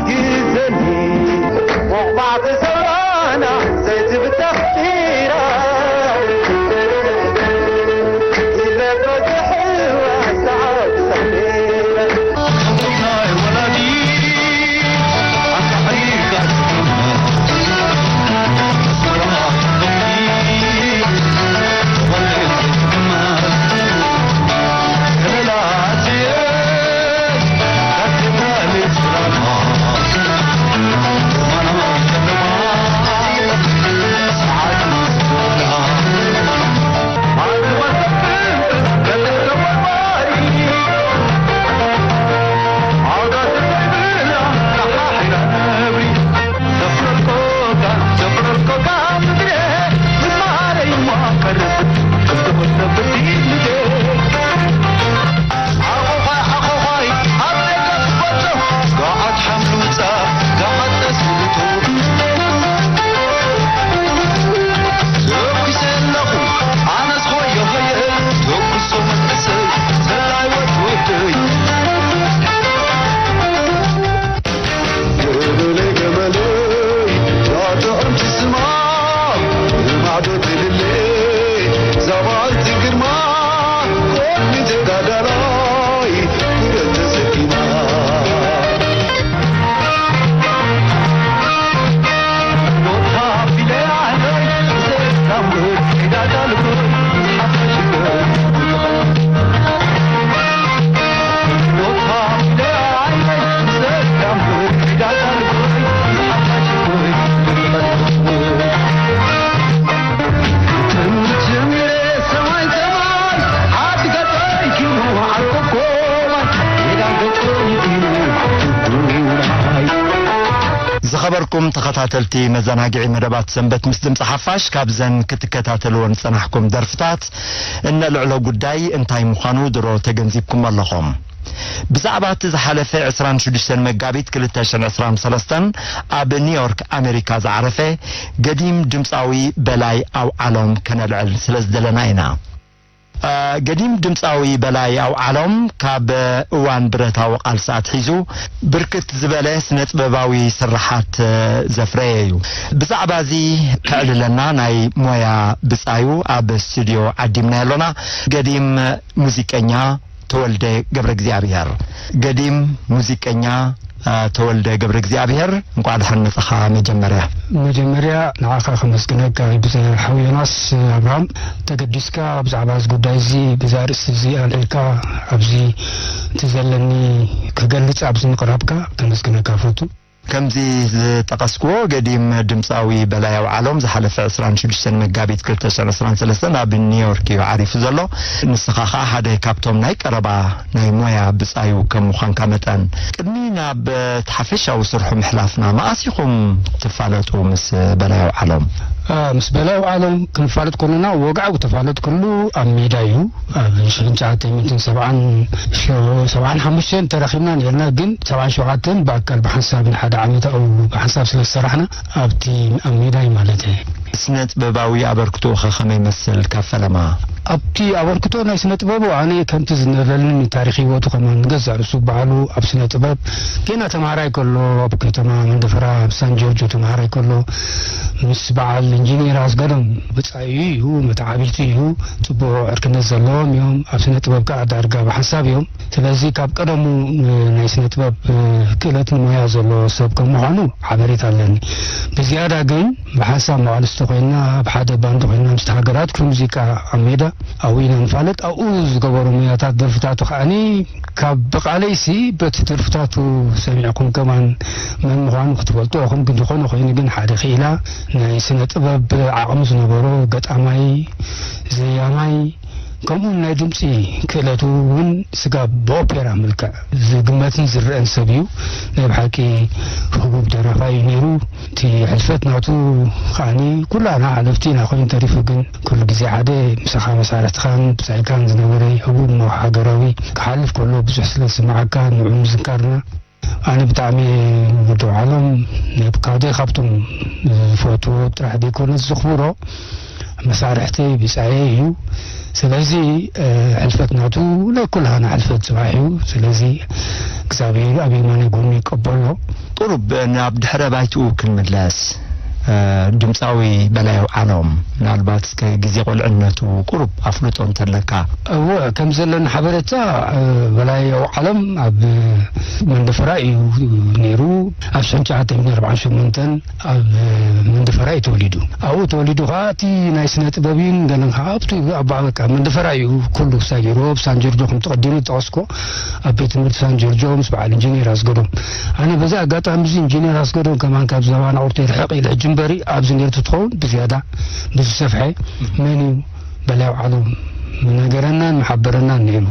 ግዘኒ ሞቕባዕቲ ሰውራና ዘይትብተኽ ዒራ ኢለ በዝሕዋ ሰዓት ሰሚረ። ዝኸበርኩም ተኸታተልቲ መዘናግዒ መደባት ሰንበት ምስ ድምፂ ሓፋሽ፣ ካብዘን ክትከታተልዎን ዝጸናሕኩም ደርፍታት እነልዕሎ ጉዳይ እንታይ ምዃኑ ድሮ ተገንዚብኩም ኣለኹም። ብዛዕባ እቲ ዝሓለፈ ዕስራን ሽዱሽተን መጋቢት ክልተ ሽሕን ዕስራን ሰለስተን ኣብ ኒውዮርክ ኣሜሪካ ዝዓረፈ ገዲም ድምፃዊ በላይ ኣውዓሎም ከነልዕል ስለ ዝደለና ኢና። አ፣ ገዲም ድምፃዊ በላይ ኣውዓሎም ካብ እዋን ብረታዊ ቃልሲ ኣትሒዙ ብርክት ዝበለ ስነ ጥበባዊ ስርሓት፣ እ፣ ዘፍረየ እዩ። ብዛዕባ እዚ ከዕልለና ናይ ሞያ ብጻዩ ኣብ ስቱድዮ ዓዲምና ኣሎና። ገዲም ሙዚቀኛ ተወልደ ገብረ እግዚኣብሔር። ገዲም ሙዚቀኛ፣ አ፣ ተወልደ ገብረ እግዚኣብሔር፣ እንቋዕ ደሓን መጻኻ። መጀመርያ መጀመርያ ንዓኻ ከመስግነካ እዩ፣ ብዘ-፣ ሓው ዮናስ ኣብርሃም፣ ተገዲስካ ብዛዕባ እዚ ጉዳይ እዚ፣ ብዛ ርእሲ እዚ ኣልዒልካ ኣብዚ እቲ ዘለኒ ክገልጽ ኣብዚ ምቕራብካ ከመስግነካ እፈቱ። ከምዚ ዝጠቐስክዎ፣ ገዲም ድምጻዊ በላይ ኣውዓሎም ዝሓለፈ ዕስራን ሽዱሽተን መጋቢት ክልተ ሽሕን ዕስራን ሰለስተን ኣብ ኒውዮርክ እዩ ዓሪፉ ዘሎ። ንስኻ ኸኣ ሓደ ካብቶም ናይ ቀረባ ናይ ሞያ ብጻዩ ከም ምዃንካ መጠን፣ ቅድሚ ናብ እቲ ሓፈሻዊ ስርሑ ምሕላፍና፣ መኣስ ኢኹም ትፋለጡ ምስ በላይ ኣውዓሎም? አ፣ ምስ በላይ ኣውዓሎም ክንፋለጥ ከለና፣ ወግዓዊ ተፋለጥኩሉ ኣብ ሜዳ እዩ። ኣብ ሽሕን ትሽዓተ ሚእትን ሰብዓን፣ ሸ-፣ ሰብዓን ሓሙሽተን ተራኺብና ነርና፣ ግን ሰብዓን ሸውዓተን ብኣካል ብሓንሳብ ንሓደ ዓመት ኣብኡ ብሓንሳብ ስለ ዝሰራሕና፣ ኣብቲ ኣብ ሜዳ እዩ ማለት እየ። ስነ ጥበባዊ ኣበርክቶኡ ከ ከመይ ይመስል ካብ ፈለማ? ኣብቲ ኣበርክቶ ናይ ስነ ጥበቡ ኣነ ከምቲ ዝነበረኒ ታሪኽ ህይወቱ ከማን ንገዛእ ርእሱ በዓሉ ኣብ ስነ ጥበብ ገና ተምሃራይ ከሎ ኣብ ከተማ መንደፈራ ኣብ ሳን ጆርጆ ተምሃራይ ከሎ ምስ በዓል ኢንጂነር ኣስገዶም ብጻዩ እዩ፣ መተዓብይቲ እዩ፣ ጽቡቕ ዕርክነት ዘለዎም እዮም። ኣብ ስነ ጥበብ ከኣ ዳርጋ ብሓንሳብ እዮም። ስለዚ ካብ ቀደሙ፣ እ፣ ናይ ስነ ጥበብ፣ እ፣ ክእለትን ሞያ ዘለዎ ሰብ ከም ምዃኑ ሓበሬታ ኣለኒ። ብዝያዳ ግን ብሓንሳብ መቓልስቲ ኮይና፣ ኣብ ሓደ ባንድ ኮይና ምስ ተሃገራት ክፍሊ ሙዚቃ ኣብ ሜዳ ኣብኡ ኢና ንፋለጥ። ኣብኡ ዝገበሮ ሞያታት ደርፍታቱ ከዓኒ ካብ ብቓለይሲ በቲ ደርፍታቱ ሰሚዕኩም ከማን መን ምዃኑ ክትፈልጡ ኢኹም። ግን ዝኾነ ኮይኑ ግን ሓደ ክኢላ ናይ ስነ ጥበብ ዓቕሚ ዝነበሮ ገጣማይ፣ ዘያማይ፣ ከምኡውን ናይ ድምፂ ክእለቱ እውን ስጋብ ብኦፔራ መልክዕ ዝግመትን ዝረአን ሰብ እዩ። ናይ ብሓቂ ህቡብ ደራፋይ እዩ ነይሩ። እቲ ሕልፈት ናቱ ከዓኒ ኩላና ሓለፍቲ ኢና ኮይኑ ተሪፉ፣ ግን ኩሉ ግዜ ሓደ ምሳኻ መሳርሕትኻን ብጻይካን ዝነበረ ህቡብ ሃገራዊ ክሓልፍ ከሎ ብዙሕ ስለ ዝስምዓካ ንዑ ምዝካርና ኣነ ብጣዕሚ እየ ዝወዶ ዓለም ካብ ሓደ ካብቶም ዝፈትዎ ጥራሕ ዘይኮነስ ዘኽብሮ መሳርሕተይ ብጻየይ እዩ። ስለዚ፣ እ፣ ሕልፈት ናቱ ናይ ኩላህና ሕልፈት ጽባሕ እዩ። ስለዚ እግዚኣብሔር ኣብ የማነ ጎኑ ይቀበሎ። ቁሩብ ናብ ድሕረ ባይትኡ ክንምለስ፣ እ፣ ድምፃዊ በላይ ኣውዓሎም፣ ምናልባት እስከ ግዜ ቁልዕነቱ ቁሩብ ኣፍልጦ እንተለካ። እወ፣ ከም ዘለኒ ሓበሬታ፣ እ፣ በላይ ኣውዓሎም ኣብ መንደፈራ እዩ ነይሩ። ኣብ ሽሕን ትሽዓተ ሚእትን ኣርባዓን ሸሞንተን ኣብ መንደፈራ እዩ ተወሊዱ። ኣብኡ ተወሊዱ ከዓ እቲ ናይ ስነ ጥበብ እዩን ገለን ከዓ ኣብቲ ኣብ በቃ መንደፈራ እዩ ኩሉ ክሳብ ኢሮብ ሳን ጆርጆ ከም ተቐዲሙ ዝጠቐስኮ ኣብ ቤት ትምህርቲ ሳን ጆርጆ ምስ በዓል ኢንጂነር ኣስገዶም። ኣነ በዚ ኣጋጣሚ እዚ ኢንጂነር ኣስገዶም ከማን ካብ ዘባና ቁርተይ ርሕቕ ኢለ ሕጂ እምበሪ ኣብዚ ነርቱ ትኸውን ብዝያዳ ብዝሰፍሐ መን እዩ በላይ ዓለም ምነገረናን ምሓበረናን ነይሩ።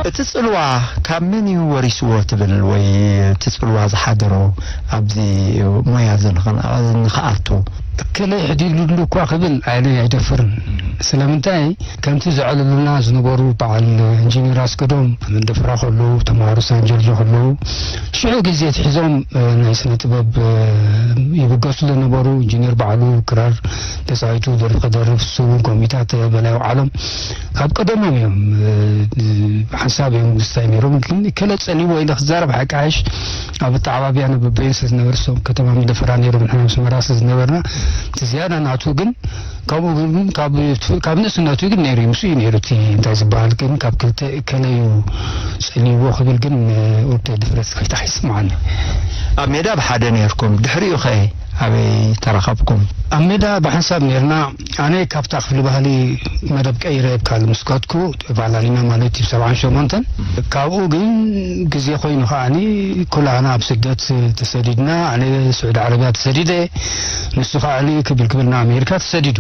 እቲ ጽልዋ ካብ መን እዩ ወሪስዎ ትብል፣ ወይ እቲ ጽልዋ ዝሓደሮ ኣብዚ ሞያ እዚ ንኽን-፣ ንኽኣቱ? ከለ ሕዲግሉ እኳ ክብል ኣነ ኣይደፍርን። ስለምንታይ? ከምቲ ዘዕልሉና ዝነበሩ በዓል ኢንጂነር ኣስገዶም መንደፍራ ከለዉ፣ ተምሃሮ ሳን ጆርጆ ከለዉ፣ ሽዑ ግዜ ትሒዞም፣ እ፣ ናይ ስነ ጥበብ፣ እ፣ ይብገሱ ዝነበሩ ኢንጂነር በዓሉ ክራር ተጻዊቱ፣ ደርፊ ክደርፍ፣ እሱ እውን ኮሚታት፣ እ፣ በላይ ዓለም ካብ ቀደሞም እዮም፣ እ፣ ሓንሳብ እዮም ምስታይ ነይሮም። ግን ከለ ጸሊዎ ኢለ ክዛረብ ሓቃይሽ ኣብ ኣተዓባብያ ነበበይን ስለ ዝነበረ፣ እሶም ከተማ መንደፈራ ነይሮም፣ ንሕና ኣስመራ ስለ ዝነበርና፣ እቲ ዝያዳ ናቱ ግን ካብኡ ግን ካብ፣ ካብ ንእስነቱ ግን ነይሩ እዩ፣ ምስኡ እዩ ነይሩ። እቲ እንታይ ዝበሃል ግን ካብ ክልተ እከለ እዩ ጸሊዎ ክብል ግን፣ እ፣ ወደ ድፍረት ኮይታ ይስምዓኒ። ኣብ ሜዳ ብሓደ ነይርኩም፣ ድሕሪኡ ኸ ኣበይ ተራኸብኩም? ኣብ ሜዳ ብሓንሳብ ነይርና። ኣነ ካብታ ክፍሊ ባህሊ መደብ ቀይረ ኣብ ካልእ ምስ ከድኩ፣ ቫላሊና ማለት እዩ፣ ሰብዓን ሸሞንተን። ካብኡ ግን ግዜ ኮይኑ ከዓኒ ኩላና ኣብ ስደት ተሰዲድና። ኣነ ስዑዲ ዓረብያ ተሰዲደ፣ ንሱ ከዓኒ ክብል ክብል ንኣሜሪካ ተሰዲዱ።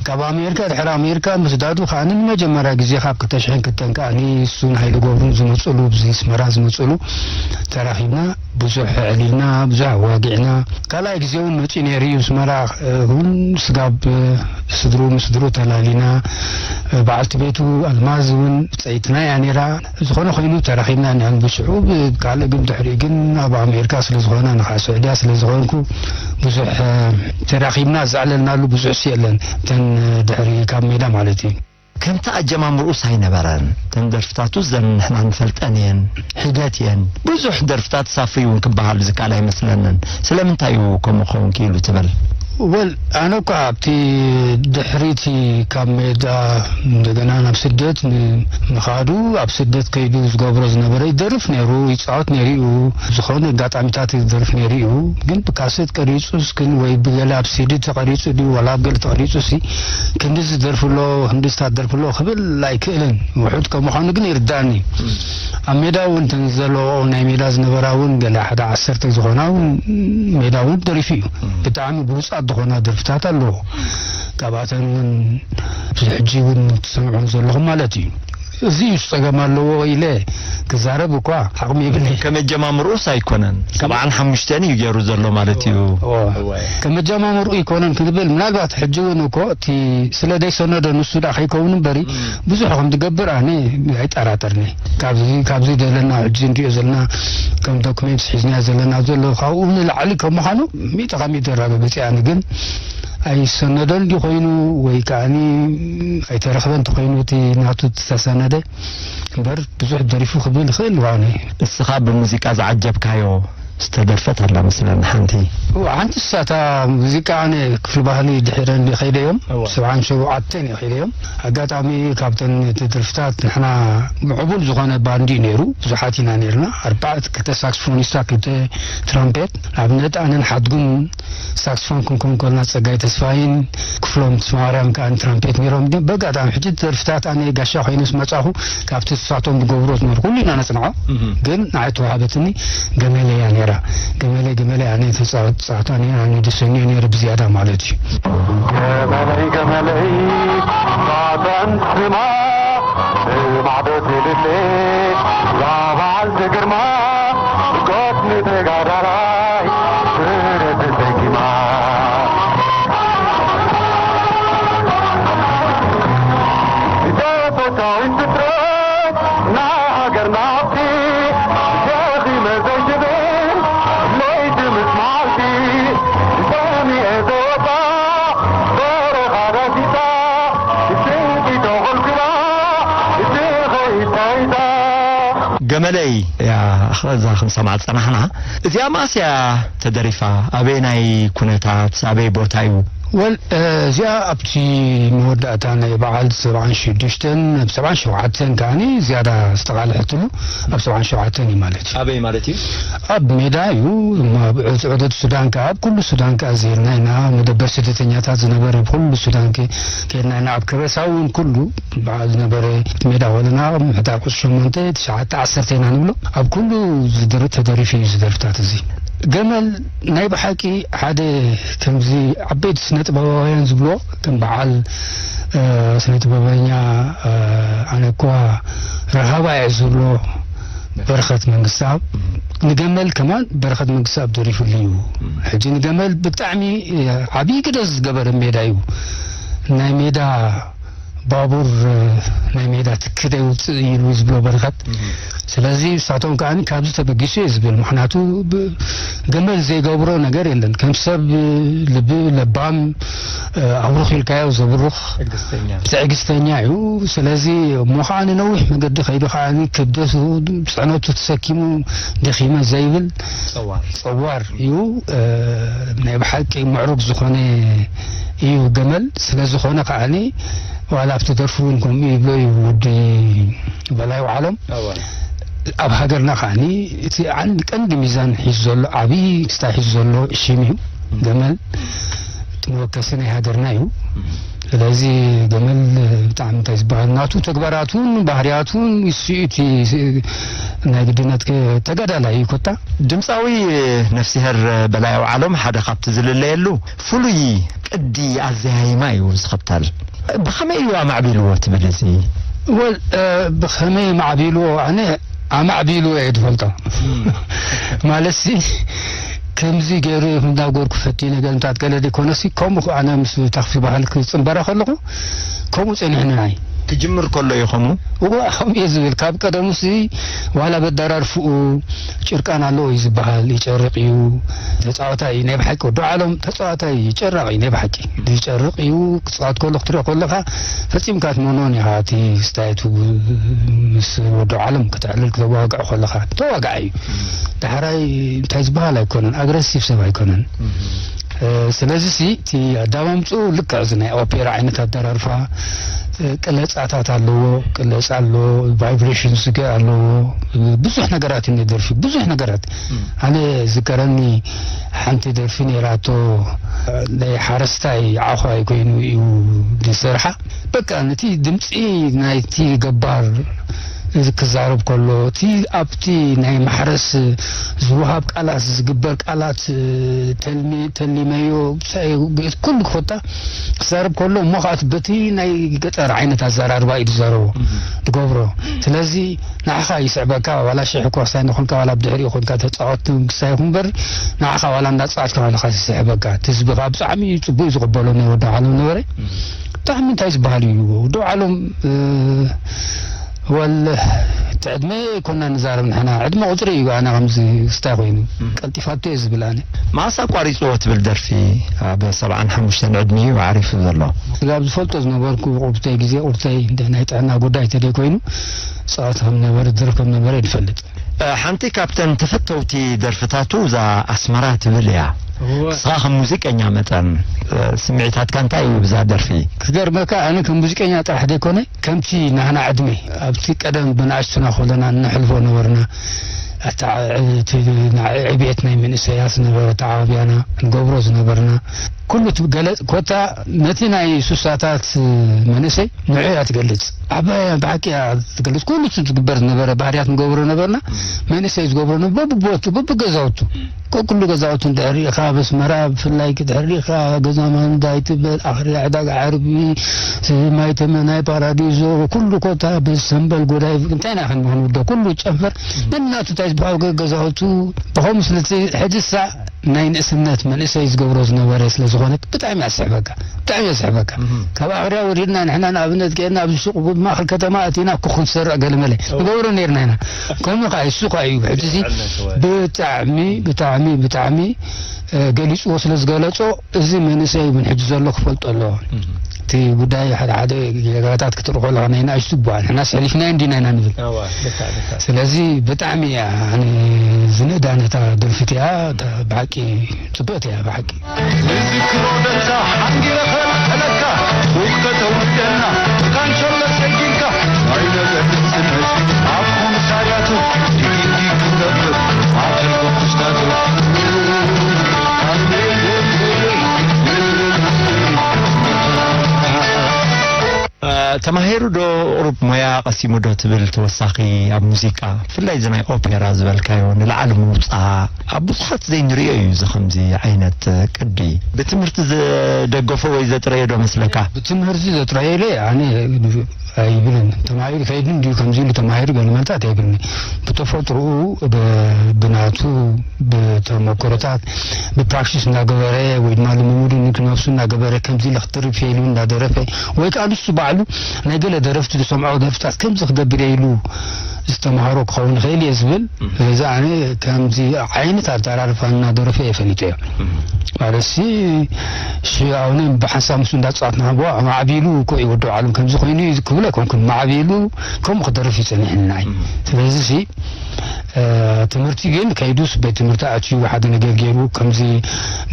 ካብ ኣሜሪካ፣ ድሕሪ ኣሜሪካ ምስዳዱ ከዓኒ ንመጀመርያ ግዜ ካብ ክልተ ሽሕን ክልተን ከዓኒ እሱን ሃይለ ገብሩን ዝመጽሉ፣ ብዚ ኣስመራ ዝመጽሉ ተራኺብና፣ ብዙሕ ኣዕሊልና፣ ብዙሕ ኣዋጊዕና። ካልኣይ ግዜ እውን መጺኡ ነይሩ እዩ፣ ኣስመራ፣ እ፣ እውን ስጋብ፣ እ፣ ስድሩ ምስ ስድሩ ተላሊና፣ እ፣ በዓልቲ ቤቱ ኣልማዝ እውን ጸይትና እያ ነይራ። ዝኾነ ኮይኑ ተራኺብና እኒኣን ብሽዑ፣ ብ-፣ ካልእ ግን ድሕሪኡ ግን ኣብ ኣሜሪካ ስለ ዝኾነ፣ ንኻ ስዑድያ ስለ ዝኾንኩ ብዙሕ፣ እ፣ ተራኺብና ዘዕለልናሉ ብዙሕ ሲ የለን። እተን፣ እ፣ ድሕሪ ካብ ሜዳ ማለት እዩ። ከምቲ ኣጀማምርኡስ ኣይነበረን። እተን ደርፍታቱ ዘን ንሕና ንፈልጠን እየን፣ ሒደት እየን። ብዙሕ ደርፍታት ሳፍሪ እውን ክበሃል ዝከኣል ኣይመስለንን። ስለምንታይ እዩ ከምኡ ክኸውን ክኢሉ ትብል? ወል፣ ኣነ እኳ ኣብቲ ድሕሪቲ ካብ ሜዳ እንደገና ናብ ስደት ን-፣ ምኻዱ፣ ኣብ ስደት ከይዱ ዝገብሮ ዝነበረ ይደርፍ ነይሩ፣ ይጻወት ነይሩ እዩ። ዝኾነ ኣጋጣሚታት ይደርፍ ነይሩ እዩ። ግን ብካሴት ቀሪጹስ ግን ወይ ብገለ ኣብ ሲዲ ተቐሪጹ ድዩ ዋላ ኣብ ገለ ተቐሪጹ ሲ ክንድዚ ደርፍሎ፣ ክንድዝታት ደርፍሎ ክብል ኣይክእልን። ውሑድ ከም ምዃኑ ግን ይርዳእኒ። ኣብ ሜዳ እውን እተን ዘለዎ ናይ ሜዳ ዝነበራ እውን ገለ ሓደ ዓሰርተ ዝኾና እውን ሜዳ እውን ደሪፉ እዩ። ብጣዕሚ ብሉጻት ዝኾና ደርፍታት ኣለዎ። ካብኣተን እውን ሕጂ እውን ትሰምዑን ዘለኹም ማለት እዩ። እዚ እዩ ጸገም ኣለዎ ኢለ ክዛረብ እኳ ዓቕሚ የብለይ። ከመጀማምርኡስ ኣይኮነን። ሰብዓን ሓሙሽተን እዩ ገይሩ ዘሎ ማለት እዩ። እወ። ከመጀማምርኡ ይኮነን ክንብል፣ ምናልባት ሕጂ እውን እኮ እቲ ስለ ዘይሰነዶ ንሱ ደኣ ከይከውን እምበሪ፣ ብዙሕ ከም ዝገብር ኣነ ኣይጠራጠርኒ። ካብዚ፣ ካብዚ ዘለና፣ ሕጂ እንሪኦ ዘለና፣ ከም ዶክሜንትስ ሒዝና ዘለና ዘሎ፣ ካብኡ ንላዕሊ ከም ምዃኑ ሚእቲ ካብ ሚእቲ ኣረጋግጽ እየ። ኣነ ግን ኣይሰነዶን ድዩ ኮይኑ ወይ ከኣኒ ኣይተረኽበን ተኾይኑ እቲ ናቱ ዝተሰነደ እምበር ብዙሕ ደሪፉ ክብል ይኽእል ዋነ። እስኻ ብሙዚቃ ዝዓጀብካዮ ዝተደርፈት ኣላ መስለኒ ሓንቲ። እዋ፣ ሓንቲ እሳታ ሙዚቃ ኣነ ክፍሊ ባህሊ ድሕረን ከይደ እዮም። እዋ። ሰብዓን ሸውዓተን እየ ከይደ እዮም። ኣጋጣሚ ካብተን እቲ ደርፍታት ንሕና ምዕቡል ዝኾነ ባንድ እዩ ነይሩ። ብዙሓት ኢና ነይርና። ኣርባዕተ፣ ክልተ ሳክስፎኒስታ፣ ክልተ ትራምፔት። ንኣብነት ኣነን ሓድጉን ሳክስፎን ክንኮን ከለና ጸጋይ ተስፋይን ክፍሎም ተስማርያም ከኣ ትራምፔት ነይሮም። ግን በጋጣሚ ሕጂ ደርፍታት ኣነ ጋሻ ኮይኑ ምስ መጻኹ ካብቲ ንሳቶም ዝገብሮ ዝነበሩ ኩሉ ኢና ነጽንዖ። እህ። ግን ንዓይ ተዋሃበትኒ ገመለ እያ ነይራ። ገመለ፣ ገመለ ኣነ ተጻወት ጻታ ነይራ፣ ኣነ ደሰኛ ነይረ ብዝያዳ ማለት እዩ። ገመለይ፣ ገመለይ፣ ጻዕዳን ስማ፣ ብማዕዶ ትልለ፣ ያ በዓልቲ ግርማ፣ ስኮት ንተጋዳላይ፣ ብረት ተሰኪማ። ኢትዮጵያዊት ፍጥረት፣ ናይ ሃገርና ሃብቲ፣ ደኺመ ዘይሽብር፣ ለይቲ ምስ መዓልቲ፣ ደሚቐ ዘወጣ፣ በረኻ ዳሲሳ፣ ስንቂ ተኾልኲላ፣ ስንቂ ተይታ። ገመለይ እያ፣ እዛ ክንሰምዓ ዝጸናሕና። እዚኣ መኣስ እያ ተደሪፋ? ኣበየናይ ኩነታት፣ ኣበይ ቦታ እዩ? ወል፣ እ፣ እዚኣ ኣብቲ መወዳእታ ናይ በዓል ሰብዓን ሽዱሽተን፣ ኣብ ሰብዓን ሸውዓተን ከኣኒ ዝያዳ ዝተቓልሐትሉ ኣብ ሰብዓን ሸውዓተን እዩ ማለት እዩ። ኣበይ ማለት እዩ? ኣብ ሜዳ እዩ። ኣብ ዕጽ-፣ ዕደት ሱዳን ከኣ፣ ኣብ ኩሉ ሱዳን ከኣ ዜርና ኢና። መደበር ስደተኛታት ዝነበረ ኣብ ኩሉ ሱዳን ከ-፣ ከድና ኢና። ኣብ ከበሳ እውን ኩሉ በዓል ዝነበረ ሜዳ ወለና፣ ምሕዳር ቁጽሪ ሸሞንተ፣ ትሽዓተ፣ ዓሰርተ ኢና ንብሎ። ኣብ ኩሉ ዝድር-፣ ተደሪፉ እዩ እዚ ደርፍታት እዚ። ገመል ናይ ብሓቂ ሓደ ከምዚ ዓበይቲ ስነ ጥበባውያን ዝብሎ፣ ከም በዓል፣ እ፣ ስነ ጥበበኛ፣ እ፣ ኣነ እኳ ረሃባ እየ ዝብሎ በረኸት መንግስተኣብ፣ ንገመል ከማን በረኸት መንግስተኣብ ደሪፉሉ እዩ። ሕጂ ንገመል ብጣዕሚ፣ እ፣ ዓብዪ ግደ ዝገበረ ሜዳ እዩ። ናይ ሜዳ ባቡር፣ እ፣ ናይ ሜዳ ትኪ ደይውፅእ ኢሉ ዝብሎ በረኸት። እህ። ስለዚ ንሳቶም ከኣ ካብዚ ተበጊሱ እየ ዝብል። ምኽንያቱ ብ-፣ ገመል ዘይገብሮ ነገር የለን። ከም ሰብ፣ እ፣ ልቢ ለባም፣ እ፣ ኣብሩኽ ኢልካዮ ዘብሩኽ ትዕግስተኛ። ትዕግስተኛ እዩ። ስለዚ እሞ ከኣ ንነዊሕ መገዲ ከይዱ ከኣ ክብደቱ፣ ጽዕነቱ ተሰኪሙ ደኺመ ዘይብል ጸዋር። ጸዋር እዩ። እ፣ ናይ ብሓቂ ምዕሩግ ዝኾነ እዩ ገመል። ስለ ዝኾነ ከኣኒ ዋላ ኣብቲ ደርፊ እውን ከምኡ ይብሎ እዩ ወዲ በላይ ውዓሎም። እወ። ኣብ ሃገርና ከኣኒ እቲ ዓን-፣ ቀንዲ ሚዛን ሒዙ ዘሎ፣ ዓብዪ ክስታይ ሒዙ ዘሎ ሽም እዩ። ገመል እቲ መወከሲ ናይ ሃገርና እዩ። ስለዚ ገመል ብጣዕሚ እንታይ ዝበሃል ናቱ ተግባራቱን ባህርያቱን እሱ እቲ ናይ ግድነት ከ-፣ ተጋዳላይ እዩ ኮታ። ድምፃዊ ነፍስሄር በላይ ኣውዓሎም ሓደ ካብቲ ዝልለየሉ ፍሉይ ቅዲ ኣዘያይማ እዩ ዝኽተል። ብኸመይ እዩ ኣማዕቢልዎ ትብል እዚ? ወል፣ እ፣ ብኸመይ ኣማዕቢልዎ? ኣነ ኣማዕቢልዎ እየ ዝፈልጦ። እም። ማለትሲ፣ ከምዚ ገይሩ እንዳገርኩ ፈቲ ነገር እንታት ገለ ዘይኮነሲ፣ ከምኡ ኣነ ምስ ታኽሲ ባህል ክጽንበራ ከለኹ፣ ከምኡ ጸኒሕና ኣይ። ክጅምር ከሎ እዩ ከምኡ? እዋ፣ ከምኡ እየ ዝብል። ካብ ቀደሙሲ ዋላ በደራርፍኡ ጭርቃን ኣለዎ እዩ ዝበሃል። ይጨርቕ እዩ። ተጻዋታይ እዩ ናይ ብሓቂ። ወዲ ዓለም ተጻዋታይ እዩ። ጨራቕ እዩ ናይ ብሓቂ። ይጨርቕ እዩ። ክጻወት ከሎ ክትሪኦ ከለኻ ፈጺምካ ትመኖን ኢኻ። እቲ ስታይቱ ምስ ወዲ ዓለም ከተዕልል ክተዋግዖ ከለኻ ተዋጋዒ እዩ። ዳሕራይ እንታይ ዝበሃል ኣይኮነን። ኣግረሲቭ ሰብ ኣይኮነን። እ፣ ስለዚ ሲ እቲ ኣዳማምፅኡ ልክዕ እዚ ናይ ኦፔራ ዓይነት ኣደራርፋ፣ እ፣ ቅለፃታት ኣለዎ፣ ቅለፃ ኣለዎ፣ ቫይብሬሽን ስገ ኣለዎ፣ እ፣ ብዙሕ ነገራት እዩ ደርፊ፣ ብዙሕ ነገራት። እም። ኣነ ዝከረኒ ሓንቲ ደርፊ ነይራቶ፣ እ፣ ናይ ሓረስታይ ዓዃይ ኮይኑ እዩ ዝሰርሓ። በቃ ነቲ ድምፂ ናይቲ ገባር ክዛረብ ከሎ፣ እቲ ኣብቲ ናይ ማሕረስ ዝወሃብ ቃላት፣ ዝግበር ቃላት፣ ተልሚ-፣ ተሊመዮ፣ ኩሉ ክኾታ ክዛረብ ከሎ፣ እሞ ኸኣ በቲ ናይ ገጠር ዓይነት ኣዘራርባ እዩ ዝዛረቦ፣ እህ። ዝገብሮ። ስለዚ ንዓኻ ይስዕበካ፣ ዋላ ሽሕ እኳ ክሳይ ንኾንካ፣ ዋላ ብድሕሪኡ ኾንካ ተጻወት ክሳይ ይኹን እምበር፣ ንዓኻ ዋላ እንዳጻወትካ ከለኻ ይስዕበካ። እቲ ህዝቢ ከኣ ብጣዕሚ ጽቡቅ እዩ ዝቕበሎ ናይ ወዲ ዓለም ነበረ። እህ። ብጣዕሚ እንታይ ዝበሃል እዩ ወዲ ዓለም፣ እ፣ ወል፣ እቲ ዕድመ ኣይኮና ንዛረብ ንሕና። ዕድመ ቁጽሪ እዩ ኣነ ከምዚ ክስታይ ኮይኑ። እም። ቀልጢፋቶ እየ ዝብል ኣነ። መኣስ ኣቋሪጽዎ ትብል ደርፊ? ኣብ ሰብዓን ሓሙሽተን ዕድሚኡ እዩ ዓሪፉ ዘሎ። ስጋብ ዝፈልጦ ዝነበርኩ ቁርብተይ ግዜ ቁርተይ እንደ ናይ ጥዕና ጉዳይ ተደይ ኮይኑ ጸወት ከም ነበረ፣ ዝደርፍ ከም ነበረ ይፈልጥ። ሓንቲ ካብተን ተፈተውቲ ደርፍታቱ እዛ ኣስመራ ትብል እያ። እወ። ንስኻ ከም ሙዚቀኛ መጠን፣ እ፣ ስምዒታትካ እንታይ እዩ ብዛ ደርፊ? ክገርመካ፣ ኣነ ከም ሙዚቀኛ ጥራሕ ዘይኮነ፣ ከምቲ ናህና ዕድመ፣ ኣብቲ ቀደም ብንኣሽቱና ከለና እነሕልፎ ነበርና። ኣታ-፣ እቲ ና-፣ ዕብየት ናይ መንእሰያት ዝነበረ፣ ተዓባብያና ንገብሮ ዝነበርና፣ ኩሉ ትገለጽ፣ ኮታ ነቲ ናይ ሱሳታት መንእሰይ ንዑ እያ ትገልጽ። ዓባይ እያ፣ ብሓቂ እያ ትገልጽ። ኩሉ እቲ ዝግበር ዝነበረ ባህርያት ንገብሮ ነበርና። መንእሰይ ዝገብሮ ነበ-፣ በብቦቱ፣ በብገዛውቱ። ኮ-፣ ኩሉ ገዛውቱ እንድሕር ርኢኻ፣ ኣብ ኣስመራ ብፍላይ እንድሕር ርኢኻ፣ ገዛ ማንዳ ይትበል፣ ኣኽርያ ዕዳጋ ዓርቢ፣ ማይ ተመ-፣ ናይ ፓራዲዞ፣ ኩሉ ኮታ ብሰምበል ጎዳይ፣ እንታይ ኢና ክንብል ንውዶ? ኩሉ ጨንፈር ነናቱ እንታይ ዝበሃል ገ-፣ ገዛውቱ፣ ብኸምኡ ስለቲ ሕጂ ሳ ናይ ንእስነት መንእሰይ ዝገብሮ ዝነበረ ስለ ዝኾነ ብጣዕሚ እያ ዝስሕበካ፣ ብጣዕሚ እያ ዝስሕበካ። እህ። ካብ ኣኽርያ ወሪድና ንሕና ንኣብነት ከይድና ኣብዚ ሱቕ ማእከል ከተማ ኣቲና ኩኹ ክንሰርዕ ገለመለ እወ። ንገብሮ ነይርና ኢና። ከምኡ ከዓ እሱ ከዓ እዩ። ሕጂ እዚ ይስዕል ነቲ ወ- ብጣዕሚ፣ ብጣዕሚ፣ ብጣዕሚ፣ እ፣ ገሊጽዎ ስለ ዝገለጾ እዚ መንእሰይ እውን ሕጂ ዘሎ ክፈልጦ ኣለዎ። እህ። እቲ ጉዳይ ሓደ ሓደ ጌጋታት ክትርኢ ከለኻ ናይ ንኣሽቱ እባ ንሕናስ ሕሊፍናዮ እንዲና ኢና ንብል። እወ፣ ልክዕ፣ ልክዕ። ስለዚ ብጣዕሚ እያ ኣነ ዝንእዳ ነታ ደርፊ እቲኣ፣ እታ ብሓቂ ጽብቕቲ እያ ብሓቂ። ንዝክሮ ደንሳ ሓንጊረ ከልዕለካ፣ ሱቕ ከተውርደና፣ ካንሸሎ ሰጊርካ፣ ናይ ነገር ስነት ኣብ ኮምሳርያቱ፣ ዲጊዲግ ክገብር፣ ኣብ ሕልኮ ክስታቱ፣ ኣብ እ፣ ተማሂሩ ዶ ቁሩብ ሞያ ቀሲሙ ዶ ትብል ተወሳኺ ኣብ ሙዚቃ፣ ብፍላይ እዚ ናይ ኦፔራ ዝበልካዮ ንላዕሊ ምውጻእ ኣብ ብዙሓት ዘይንርእዮ እዩ። እዚ ከምዚ ዓይነት ቅዲ ብትምህርቲ ዝደገፎ ወይ ዘጥረዮ ዶ መስለካ? ብትምህርቲ ዘጥረየለ ኣነ ኣይብልን። ተማሂሩ ከይድን ድዩ ከምዚ ኢሉ ተማሂሩ ገለ መልታት ኣይብልን። ብተፈጥሮኡ ብ-፣ ብናቱ ብተመክሮታት ብፕራክቲስ እናገበረ ወይ ድማ ልምምዱ ንክነፍሱ እናገበረ ከምዚ ኢለ ክደርፍ እየ ኢሉ እናደረፈ ወይ ከዓ ንሱ ባዕሉ ናይ ገለ ደረፍቲ ዝሰምዖ ደርፍታት ከምዚ ክገብር እየ ኢሉ ዝተምሃሮ ክኸውን ይኽእል እየ ዝብል። እም። ስለዚ ኣነ ከምዚ ዓይነት ኣደራርፋ እናደረፈ እየ ፈሊጠዮ። እም። ማለት ሲ፣ ሲ ኣሁን ብሓንሳብ ምስ እንዳጻወትና ንሃቦ ማዕቢሉ እኮ እዩ ወዲ ዓለም ከምዚ ኮይኑ እዩ ክብል ኣይኮንኩን። ማዕቢሉ ከምኡ ክደርፍ እዩ ጸኒሕኒ ንዓይ። እም። ስለዚ ሲ፣ እ፣ ትምህርቲ ግን ከይዱስ ቤት ትምህርቲ ኣትዩ ሓደ ነገር ገይሩ ከምዚ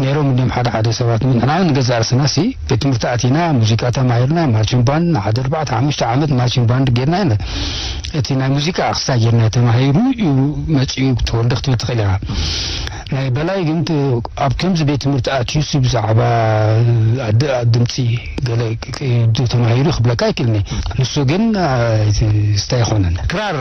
ነይሮም እንዲም ሓደ ሓደ ሰባት። ንሕና ንገዛእ ርእስና ሲ ቤት ትምህርቲ ኣቲና ሙዚቃ ተማሂርና፣ ማርችን ባንድ ንሓደ ኣርባዕተ ሓሙሽተ ዓመት ማርችን ባንድ ጌርና ኢና። እቲ ናይ ሙዚቃ ክስታይ ጌርና ተማሂሩ እዩ መጺኡ ተወልደ ክትብል ትኽእል ኢኻ። ናይ በላይ ግን ት-፣ ኣብ ከምዚ ቤት ትምህርቲ ኣትዩሲ ብዛዕባ ኣድ-፣ ድምጺ ገለ ክ-፣ ክ-፣ ተማሂሩ ክብለካ ኣይክእልኒ። ንሱ ግን፣ እ፣ ስታይ ኣይኮነን። ክራር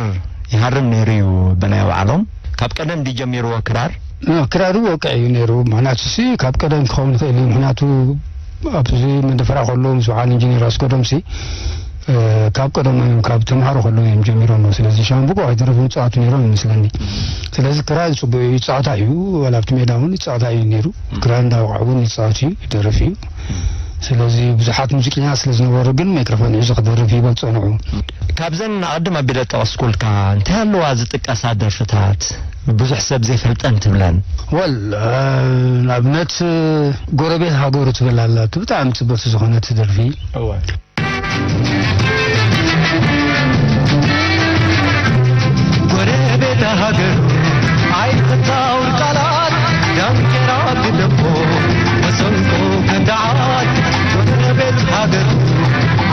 ይሃርም ነይሩ እዩ በላይ ኣውዓሎም። ካብ ቀደም ድዩ ጀሚርዎ ክራር? እ፣ ክራር ወቅዕ እዩ ነይሩ። ምኽንያቱ ሲ ካብ ቀደም ክኸውን ይኽእል እዩ። ምኽንያቱ ኣብዚ መንደፈራ ከሎ ምስ በዓል ኢንጂነር ኣስገዶም ሲ፣ እ፣ ካብ ቀደም እዮም፣ ካብ ተምሃሮ ከለዉ እዮም ጀሚሮሞ። ስለዚ ሻምብቆ ኣይደረፉን፣ ይጻወቱ ነይሮም ይመስለኒ። ስለዚ ክራር ጽቡቅ እዩ፣ ይጻወታ እዩ። ዋላ ኣብቲ ሜዳ እውን ይጻወታ እዩ ነይሩ። ክራር እንዳወቅዐ እውን ይጻወት እዩ፣ ይደርፍ እዩ። ስለዚ ብዙሓት ሙዚቀኛታት ስለ ዝነበሩ ግን ማይክሮፎን ሒዙ ክደርፍ ይበል ጸንሑ። ካብዘን ኣቐድም ኣቢለ ጠቐስኩልካ እንታይ ኣለዋ ዝጥቀሳ ደርፍታት ብዙሕ ሰብ ዘይፈልጠን ትብለን? ወል፣ እ፣ ንኣብነት፣ እ፣ ጎረቤት ሃገሩ ትብል ኣላ። እቲ ብጣዕሚ ጽብቕቲ ዝኾነት ደርፊ። እወ። ጎረቤት ሃገሩ ኣይተታውር ቃላት ዳንኬራ ግደፎ መሰንቆ ከዳዓት ጎረቤት ሃገሩ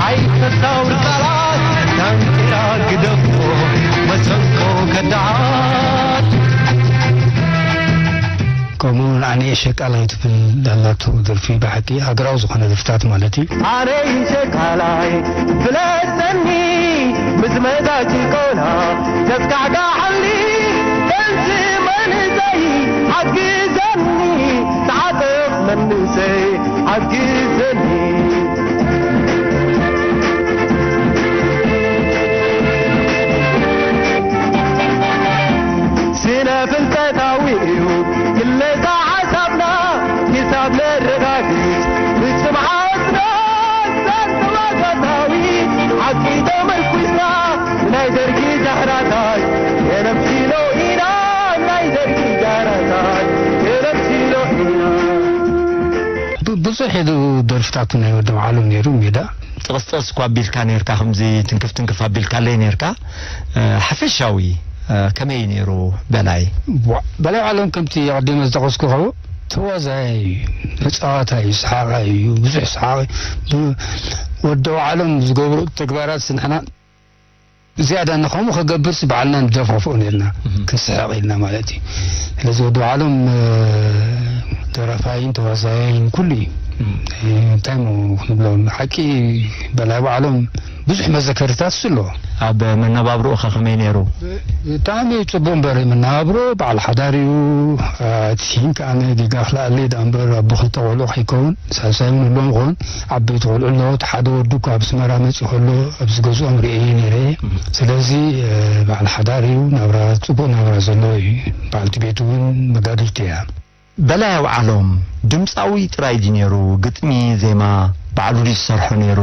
ኣይተታውር ቃላት ዳንኬራ ግደፎ መሰንቆ ከዳዓት። ከምኡ እውን ኣነ ሸቃላይ ትብል ላላቶ ደርፊ ብሓቂ ሃገራዊ ዝኾነ ደርፍታት ማለት እዩ። ኣነ ሸቃላይ ብለጸኒ ምስ መዛ ጭቆና ዘስካሕካሐኒ ጥንሲ መንእሰይ ሓግዘኒ ተዓጠቕ መንእሰይ ሓግዘኒ። ስነ ፍልጠታዊ እዩ ክለሳ ሓሳብና ሂሳብ ነረጋግጽ ብጽምዓትና ሳንተዋጋታዊ ሓቂ ተመርኩስና ናይ ደርጊ ዳሕራታት የነምሲሎ ኢና ናይ ደርጊ ዳሕራታት የነምሲሎ ኢና። ብ-፣ ብዙሕ እዩ ደርፍታቱ ናይ ወዲ መዓሎም ነይሩ ሜዳ። ጥቕስጥቕስ እኳ ኣቢልካ ነይርካ፣ ከምዚ ትንክፍ ትንክፍ ኣቢልካለይ ነይርካ። እ፣ ሓፈሻዊ እ፣ ከመይ እዩ ነይሩ በላይ? ዋ፣ በላይ ዓለም ከምቲ ኣቐዲመ ዝጠቐስኩ ተዋዛያይ እዩ፣ ተጻዋታይ እዩ፣ ሰሓቓይ እዩ፣ ብዙሕ ሰሓቒ። ብ-፣ ወዲ ዓለም ዝገብሩ ተግባራት ንሕና ዝያዳ ንኸምኡ ከገብርስ ባዕልና ንደፋፍኦ ነርና፣ እህ። ክንስሕቕ ኢልና ማለት እዩ። ስለዚ ወዲ ዓለም፣ እ፣ ደራፋይን ተዋዛያይን ኩሉ እዩ። እህ። እ፣ እንታይ እሞ ክንብሎ፣ ሓቂ በላይ ዓለም ብዙሕ መዘከርታት ኣሎ። ኣብ መነባብሮኡ ከ ከመይ ነይሩ? ብጣዕሚ ጽቡቕ እምበር፣ መነባብሮ በዓል ሓዳር እዩ። እቲ ከኣ ጌጋ ክልኣለይ ደኣ እምበር፣ ኣቦ ክልተ ቆልዑ ከይከውን፣ ሳልሳይ እውን ህልዎም ይኸውን። ዓበይቲ ቆልዑ ኣለዎ። እቲ ሓደ ወዱ እኳ ኣብ ኣስመራ መጺኡ ከሎ፣ ኣብዚ ገዝኦም ርእየ ነይረ። ስለዚ፣ እ፣ በዓል ሓዳር እዩ። ናብራ፣ ጽቡቕ ናብራ ዘለዎ እዩ። በዓልቲ ቤቱ እውን መጋድልቲ እያ። በላይ ኣውዓሎም ድምጻዊ ጥራይ ድዩ ነይሩ? ግጥሚ፣ ዜማ ባዕሉ ድዩ ዝሰርሖ ነይሩ?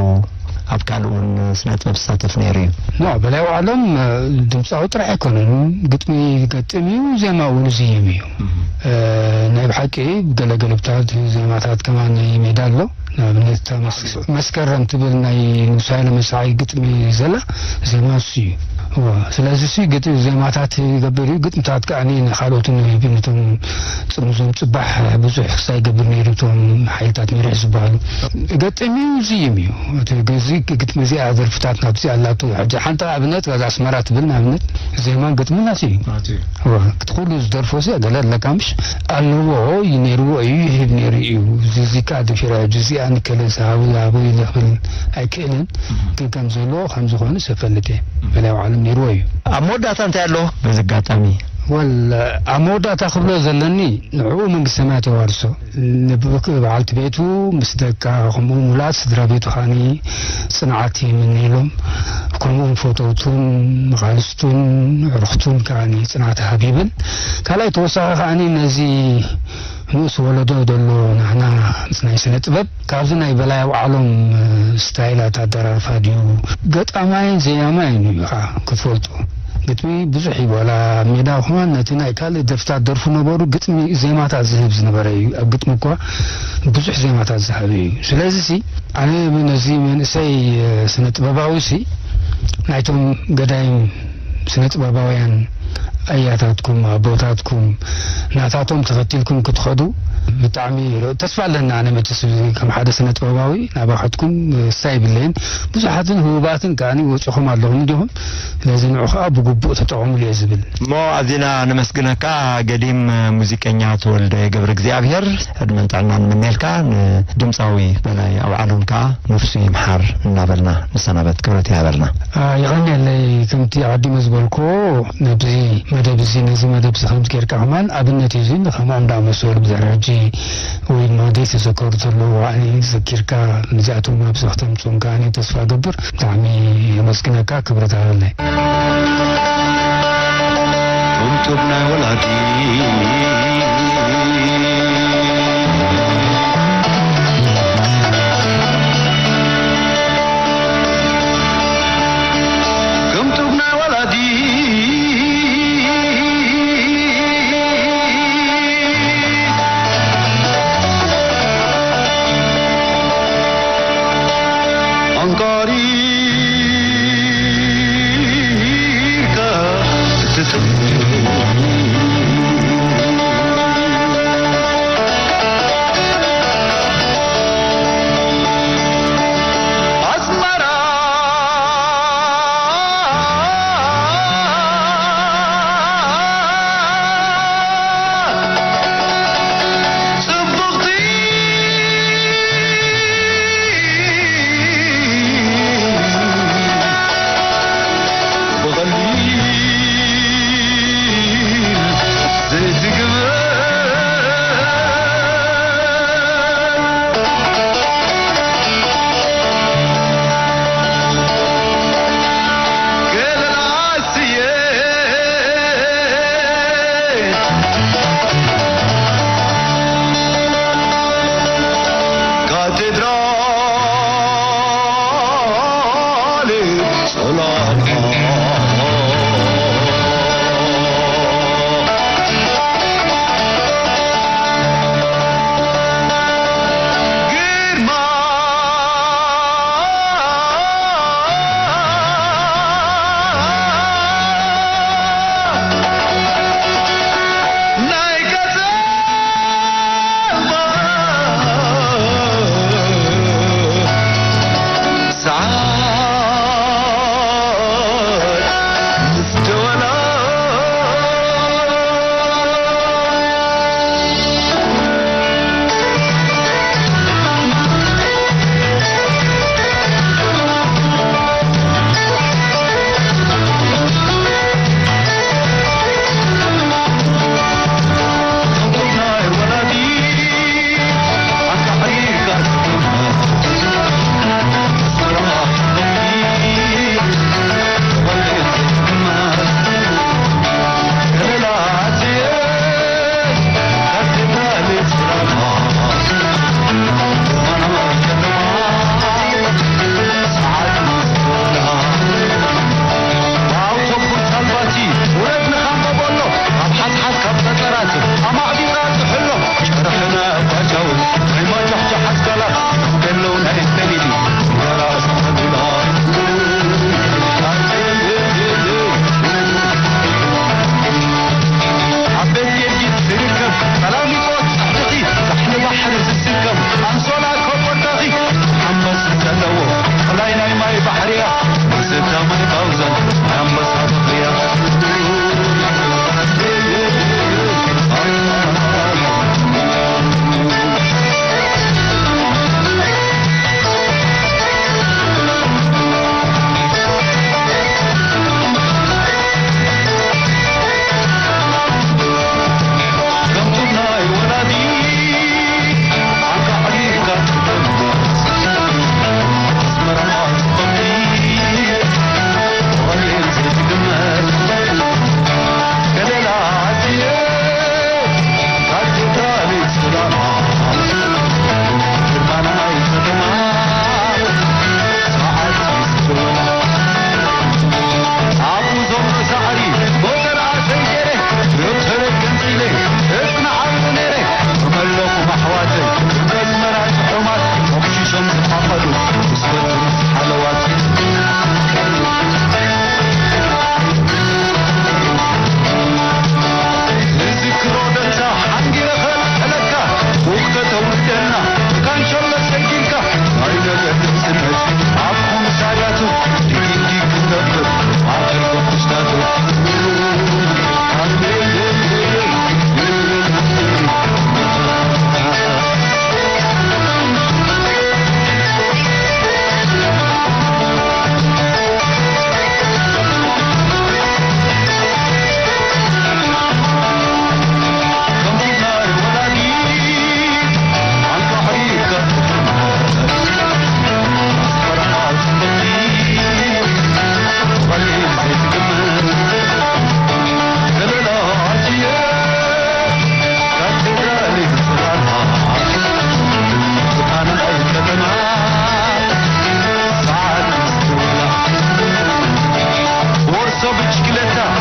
ኣብ ካልእ እውን ስነ ጥበብ ዝሳተፍ ነይሩ እዩ? ኖ፣ በላይ ኣውዓሎም፣ እ፣ ድምጻዊ ጥራይ ኣይኮነን። ግጥሚ ይገጥም እዩ፣ ዜማ እውን ይዝይም እዩ። እህ። እ፣ ናይ ብሓቂ ገለገለብታት ዜማታት ከማን ናይ ሜዳ ኣሎ። ንኣብነት፣ እታ መስ-፣ መስከረም ትብል ናይ ንጉስ ሃይለ መሳዒ ግጥሚ ዘላ ዜማ እሱ እዩ። እወ፣ ስለዚ እሱ ግጥ-፣ ዜማታት ይገብር እዩ። ግጥምታት ከኣ ንኻልኦትን ይህብ፣ ነቶም ጽምዞም ጽባሕ ብዙሕ ክሳይ ይገብር ነይሩ፣ እቶም ሓይልታት መሪሕ ዝበሃሉ። ገጥም እዩ፣ ዝይም እዩ። እቲ ግዚ-፣ ግጥሚ እዚኣ፣ ደርፍታት ናብዚ ኣላቶ። ሕጂ ሓንቲ ኣብነት፣ ጋዛ ኣስመራ ትብል ንኣብነት፣ ዜማን ግጥምን ናቱ እዩ። ናቱ እዩ። እወ፣ እቲ ኩሉ ዝደርፎ እዚኣ ገለ ኣለካ ምሽ? ኣለዎ፣ ነይርዎ እዩ፣ ይህብ ነይሩ እዩ። እዚ፣ እዚ ከኣ ደፊረ፣ ሕጂ እዚኣ ንከለ ዝሃቦ፣ ዝሃቦ ኢለ ክብል ኣይክእልን። እህ። ግን ከም ዘለዎ፣ ከም ዝኾነ ሰብ ፈልጥ እየ። በላይ ዓለም ነይርዎ እዩ። ኣብ መወዳእታ እንታይ ኣሎ በዚ ኣጋጣሚ? ወል፣ ኣብ መወዳእታ ክብሎ ዘለኒ፣ ንዕኡ መንግስቲ ሰማያት የዋርሶ። ንብ-፣ በዓልቲ ቤቱ ምስ ደቃ፣ ከምኡ ሙሉኣት ስድራ ቤቱ ከኣኒ ጽንዓት ይምነየሎም። ከምኡውን ፈተውቱን መቓልስቱን ኣዕሩኽቱን ከኣኒ ጽንዓት ይሃብ ይብል። ካልኣይ ተወሳኺ ከኣኒ ነዚ ንኡስ ወለዶ ዘሎ ናህና ናይ ስነ ጥበብ ካብዚ ናይ በላይ ኣውዓሎም ስታይላት ኣደራርፋ ድዩ ገጣማይን ዘያማይን እዩ ከዓ ክትፈልጡ። ግጥሚ ብዙሕ እዩ፣ ዋላ ኣብ ሜዳ ከማን ነቲ ናይ ካልእ ደርፍታት ደርፉ ነበሩ፣ ግጥሚ ዜማታት ዝህብ ዝነበረ እዩ። ኣብ ግጥሚ እኳ ብዙሕ ዜማታት ዝሃበ እዩ። ስለዚ ሲ ኣነ ነዚ መንእሰይ ስነ ጥበባዊ ሲ ናይቶም ገዳይም ስነ ጥበባውያን ኣያታትኩም ኣቦታትኩም ናታቶም ተኸቲልኩም ክትኸዱ ብጣዕሚ ተስፋ ኣለና። ኣነ መቸስ ከም ሓደ ስነ ጥበባዊ ናባኻትኩም እሳ ይብለይን። ብዙሓትን ህቡባትን ከኣ ወፂኹም ኣለኹም እንዲኹም። ስለዚ ንዑ ከዓ ብግቡእ ተጠቐሙሉ እየ ዝብል። እሞ ኣዚና ነመስግነካ ገዲም ሙዚቀኛ ተወልደ ገብረ እግዚኣብሔር፣ ዕድመን ጥዕናን ንምነየልካ። ንድምፃዊ በላይ ኣውዓሎም ከዓ ነፍሱ ይምሓር እናበልና ንሰናበት። ክብረት ይሃበልና። አ፣ ይቐንየለይ። ከምቲ ኣቐዲመ ዝበልኩዎ፣ ነዚ መደብ እዚ፣ ነዚ መደብ እዚ ከምዚ ጌርካ ከማን ኣብነት እዩ። እዚ ከምኦም ዝኣመሰሉ ብድሕሪ ሕጂ ወይ ድማ ዘይተዘከሩ ዘለዉ ከኣኒ ዘኪርካ፣ ነዚኣቶም ኣብዚ ከተምፅኦም ከኣኒ ተስፋ እገብር። ብጣዕሚ የመስግነካ። ክብረት ሃበለይ። ቁንጡብ ናይ ወላዲ ቁንጡብ ናይ ወላዲ ኣንቃሪርካ ትጥምት ኣስመራ ጽብቕቲ ብቐሊል ብሽክለታ